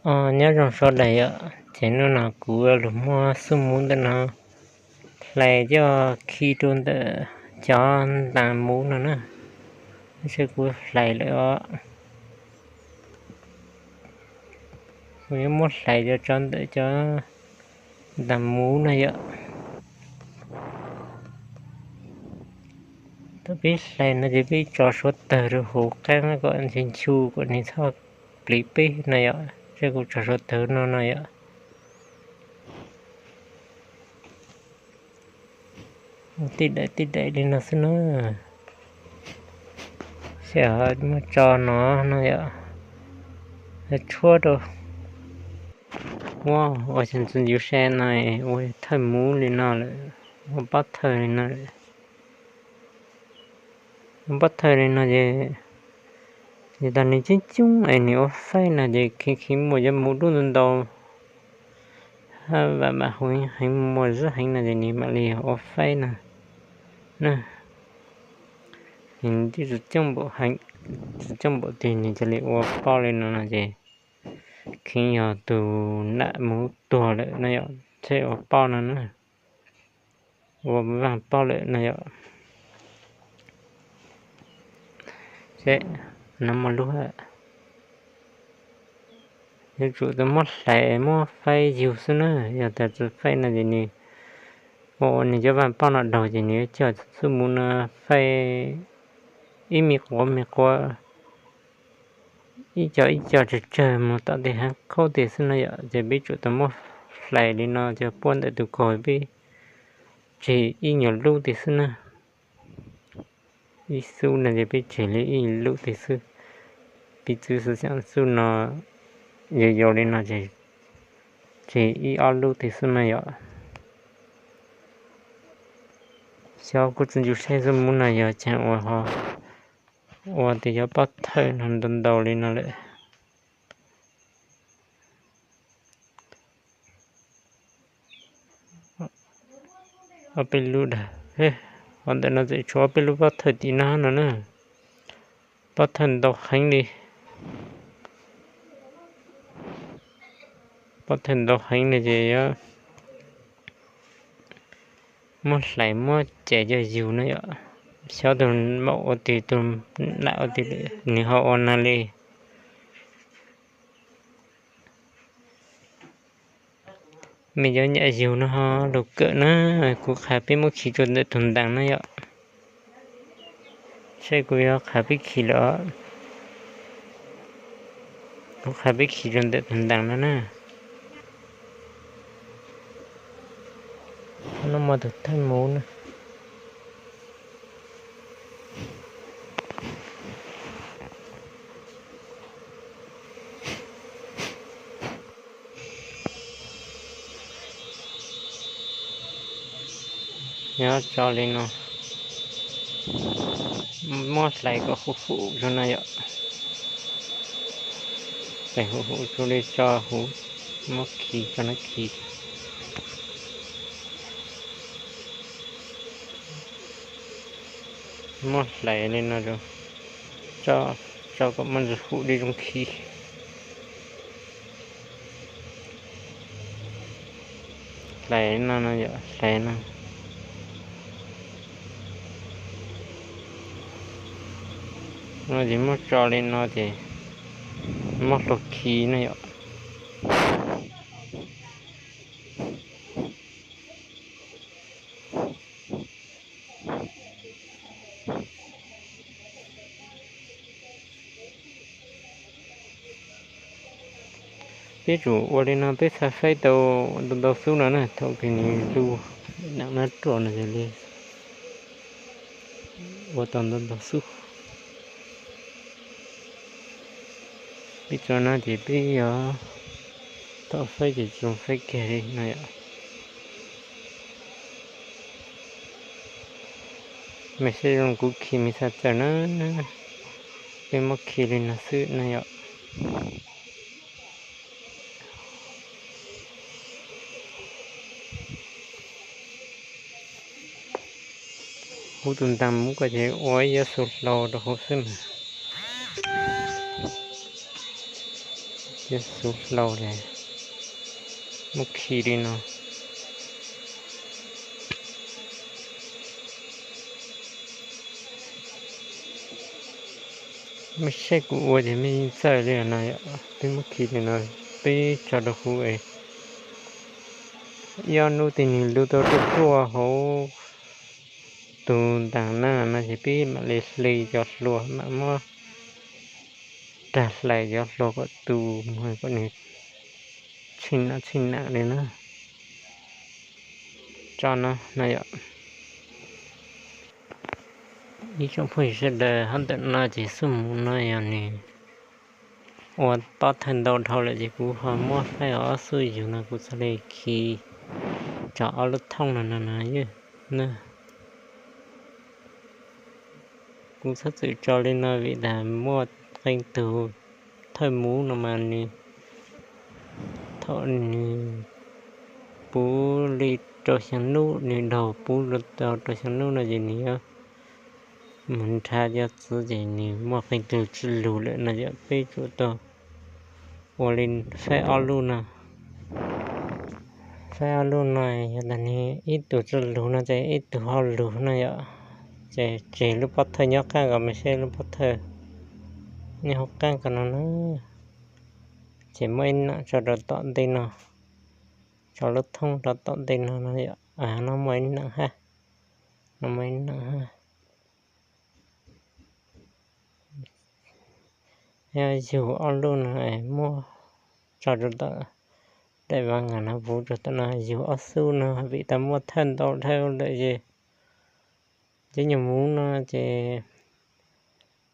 Nyob zoo sawv daws yom, ces hnub no kuv yuav los muab xub muv ntawm no hlais coj khi rau ntawm cov ntas muv no na. Seb kuv hlais lawm os. Kuv yuav muab hlais cov tso ntawm cov ntas muv no yom. Thaum peb hlais no ces peb tso suav tawg rau hauv qab kom nchi nchu kom nws txhob pliv peb no yom. Seb kuv tso suav tawg no no yom. Ua tij daim tij daim li no xwb na. Seb ho muab tso no no yom. Tshuab rau. Ua, ua tsis ntxu ncuv se no, ua thawj muv li no lawm, ua pob thawj li no lawm. Ua pob thawj li no ces, ces tag nws coob coob es nws ua faib no ces khiv khiv muaj cov muv dub ntau ntau, hab vam mam huv heev muaj zab heev no ces nws mam li ua faib no na. Nws twb tsis coob npaum heev, tsis coob npaum twg nws cia li ua poj li no no ces kheev yog tus nam muv tuag lawm no yom, thiaj ua poj no na. Ua vaaj poj lawm no yom. Seb, no muaj lub, yuav tsum tau muab hlais muab faib yug xwb na. Yog tas tsis faib no ces nws ua ua nws cov vaaj poj no daug ces nws yuav coj xub muv no faib ib me quav me quav, ib co ib co tsawg tsawg mus tom tej haav khaub tiag xwb no yom. Ces peb tsum tau muab hlais li no cov puab ntawm tus kaug peb tseg ib nyuag lub tiag xwb na. Ib xub no ces peb tseg li ib lub tiag xwb. Piv txwv xwv xyaam xub no yau yau li no ces tseg ib ob lub tiag xwb na yom. Xyov kuv tsis ncu saib xub muv no yog caag ua ho ua tias cov pob thawj no ntau ntau li no lawm. Ob peb lub dag, ua ntawm no tseem tshuav ob peb lub pob thawj tim no no na. Pob thawj ntau heev li. Pob thawj ntau heev li ces yuav muab hlais muab cais coj yug no yom. Xyov tus maum ua twg tus nam ua twg nws ho ua no li. Mej cov nyam yug no ho lug kawm na, kuv qha peb muab khi rua ntawm tug ntaas na yom. Saib kuv yuav qha peb khi lawm. Kuv qha peb khi rua ntawm tug ntaas no na. Qhov no muaj tug thawj muv na. Nyob tso li no, muab hlais kom huv huv rua no yom. Hlais huv huv rua li tso huv, muab khi tso na khi. Muab hlais li no rua, tso kom muaj ntsis huv li zoo khi. Hlais no no yom, hlais no. No ces muab tso li no ces muab hlua khi na yom. Peb tsum ua li no peb txhaj faib tau ntau ntau xub no na, thaum kws nws lug nam no ruam no yog li ua tau ntau ntau xub. Peb tso no ces peb yuav tau faib ces tso faib kiag li no yom. Mej saib zoo kuv khi mej txhaj txawj na, peb muab khi li no xwb na yom. Huv tus ntaag muv ko ces ua ib yam xu hlau rau huv xwb mas. Cia xub hlau li, muab khi li no. Mej saib kuv ua ces mej yeej txawj li no yom. Peb muab khi li no, peb tso rau hauv es ib ob hnub tej nws lub tau ruaj ruaj hauv tus ntaag na no ces peb mam li hle cov hlua, mam muab rag hlais cov hlua kom tu mus kom nws tsheej nam tsheej nam li na. Tso no no yom. Ib tsoom phooj ywg sawv daws, hov ntawm no ces xub mus no yog nws ua tob thawj ntau dhau lawm ces kuv ho muab faib ob xub yug no kuv txhaj li khi tso ob lub thooj no no na. Kuv txhob txwm tso li no vim tas muaj qee tug thawj muv no mas nws, thaum nws puv li rau xya nub, nws daug puv rau xya nub no ces nws yuav mus nrhav cov txiv ces nws muaj qee tug tsi lug lawm no yom. Peb tsum tau ua li faib ob lub no. Faib ob lub no yog tas nws ib tug tsi lug no ces ib tug ho lug no yom. Ces tseg lub pob thawj nyob qaab ko, mej saib lub pob thawj nyob hauv qaab ko no na. Ces muaj ib nam tso rau tom ntej no, tso lub thoob rau tom ntej no no yom. No muaj ib nam hab, no muaj ib nam hab. Yog yug ob lub no es muab tso rau tom daim vav ngam no, puv rau tom no yug ob xub no vim tas muaj thawj ntau dhau lawm ces cov nyuag muv no ces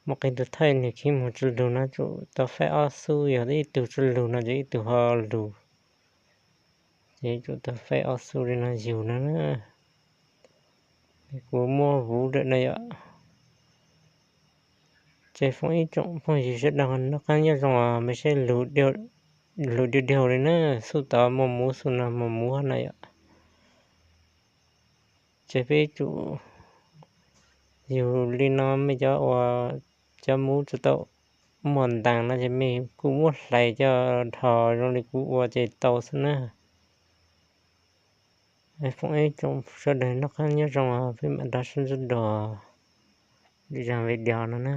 muaj qee tug thawj nws khib mus tsi lug no tsum tau faib ob xub, yog ib tug tsi lug no ces ib tug ho lug, ces tsum tau faib ob xub li no yug no na. Kuv muab vuv lawm no yom. Ces foom ib tsoom phooj ywg sawv daws noj qab nyob zoo os, mej saib lug diaug diaug li na, xub tod muaj muv, xub no muaj muv hab no yom. Ces peb tsum yug li no, mej cov uas cov muv tsi tau muaj ntaag no ces mej kuj muab hlais coj dhos zoo li kuv ua ces tau xwb na. Foom ib tsoom sawv daws noj qab nyob zoo os, peb mam rov sib ntsib dua lwm zaaj video no na.